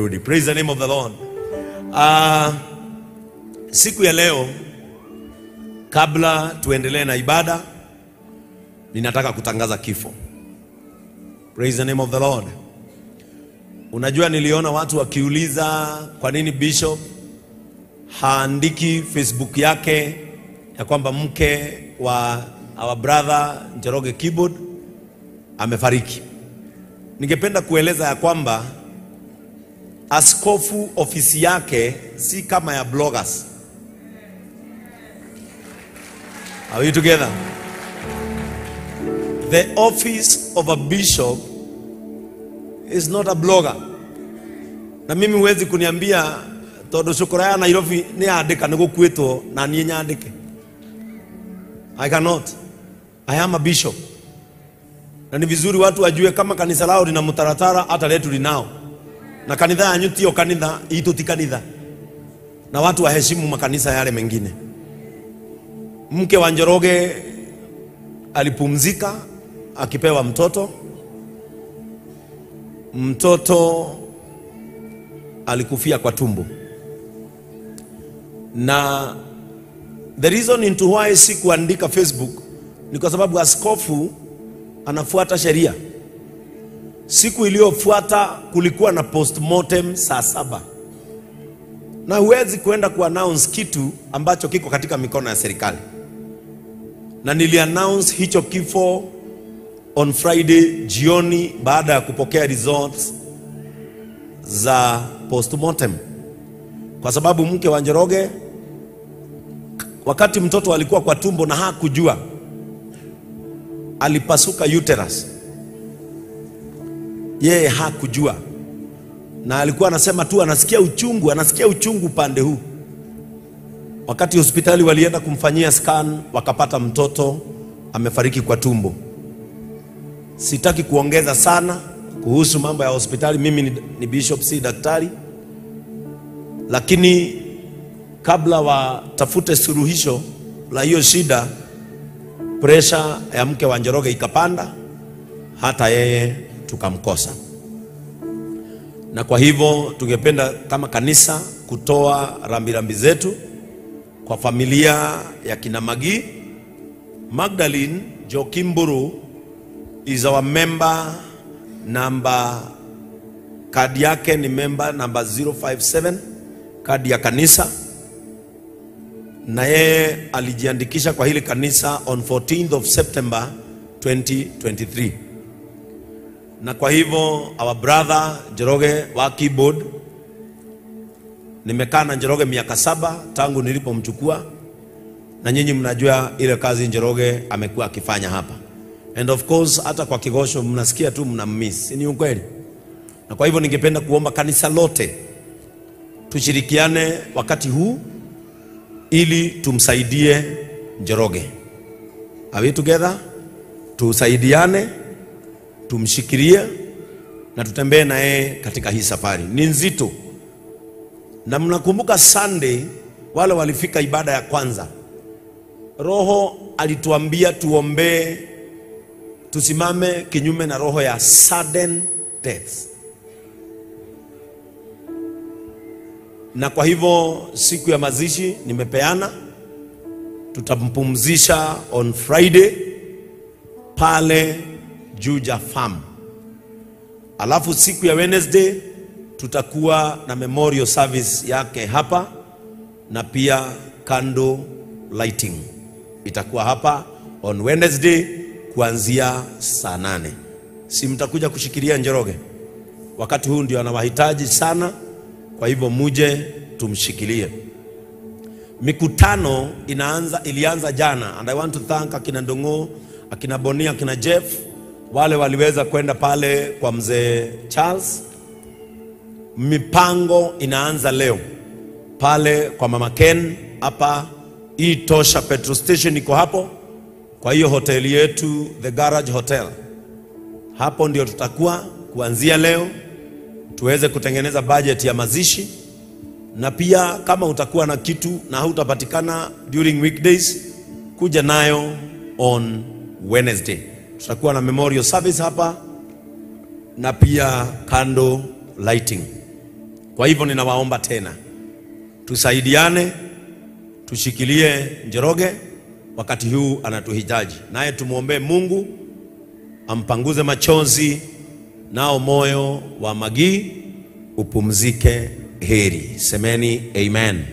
Nimerudi. Praise the name of the Lord. Siku ya leo, kabla tuendelee na ibada, ninataka kutangaza kifo. Praise the name of the Lord. Unajua, niliona watu wakiuliza kwa nini bishop haandiki Facebook yake ya kwamba mke wa our brother Njoroge Keyboard amefariki. Ningependa kueleza ya kwamba askofu ofisi yake si kama ya bloggers. Are we together? The office of a bishop is not a blogger. Na mimi huwezi kuniambia tondu cukura ya Nairobi ni andika ni gukuitwo na niĩ nyandike. I cannot. I am a bishop. Na ni vizuri watu wajue kama kanisa lao lina mtaratara, hata letu linao. Na kanitha yanyu tio kanitha, itu ti kanitha. Na watu waheshimu makanisa yale mengine. Mke wa Njoroge alipumzika akipewa mtoto. Mtoto alikufia kwa tumbo. Na the reason into why sikuandika Facebook ni kwa sababu askofu anafuata sheria. Siku iliyofuata kulikuwa na postmortem saa 7. Na huwezi kuenda kuannounce kitu ambacho kiko katika mikono ya serikali. Na niliannounce hicho kifo on Friday jioni baada ya kupokea results za postmortem. Kwa sababu mke wa Njoroge, wakati mtoto alikuwa kwa tumbo na hakujua, alipasuka uterus. Yeye hakujua. Na alikuwa anasema tu anasikia uchungu, anasikia uchungu pande huu. Wakati hospitali walienda kumfanyia scan, wakapata mtoto amefariki kwa tumbo. Sitaki kuongeza sana kuhusu mambo ya hospitali, mimi ni bishop, si daktari. Lakini kabla watafute suluhisho la hiyo shida, pressure ya mke wa Njoroge ikapanda, hata yeye tukamkosa. Na kwa hivyo tungependa kama kanisa kutoa rambirambi zetu kwa familia ya kina Magi. Magdalene Jokimburu is our member number, kadi yake ni member number 057, kadi ya kanisa. Na yeye alijiandikisha kwa hili kanisa on 14th of September 2023. Na kwa hivyo our brother Njoroge wa keyboard, nimekaa na Njoroge miaka 7 tangu nilipomchukua, na nyinyi mnajua ile kazi Njoroge amekuwa akifanya hapa. And of course hata kwa Kigosho mnasikia tu mnammiss, ni ukweli. Na kwa hivyo ningependa kuomba kanisa lote tushirikiane wakati huu ili tumsaidie Njoroge. Are we together? Tusaidiane, tumshikilie na tutembee na yeye katika hii safari. Ni nzito. Na mnakumbuka Sunday wale walifika ibada ya kwanza, Roho alituambia tuombee, tusimame kinyume na roho ya sudden death. Na kwa hivyo siku ya mazishi nimepeana, tutampumzisha on Friday pale Juja Farm. Alafu siku ya Wednesday tutakuwa na memorial service yake hapa, na pia candle lighting itakuwa hapa on Wednesday kuanzia saa 8. Si mtakuja kushikilia Njoroge? Wakati huu ndio anawahitaji sana, kwa hivyo muje tumshikilie. Mikutano ilianza jana, and I want to thank akina Ndongo, akina Boni, akina Jeff, wale waliweza kwenda pale kwa mzee Charles. Mipango inaanza leo pale kwa Mama Ken hapa Itosha petrol station iko hapo, kwa hiyo hoteli yetu The Garage Hotel. Hapo ndio tutakuwa kuanzia leo, tuweze kutengeneza budget ya mazishi. Na pia kama utakuwa na kitu na hautapatikana during weekdays, kuja nayo on Wednesday. Tutakuwa na memorial service hapa na pia candle lighting. Kwa hivyo ninawaomba tena tusaidiane, tushikilie Njoroge wakati huu anatuhitaji, naye tumuombe Mungu ampanguze machozi, nao moyo wa Maggie upumzike heri. Semeni amen.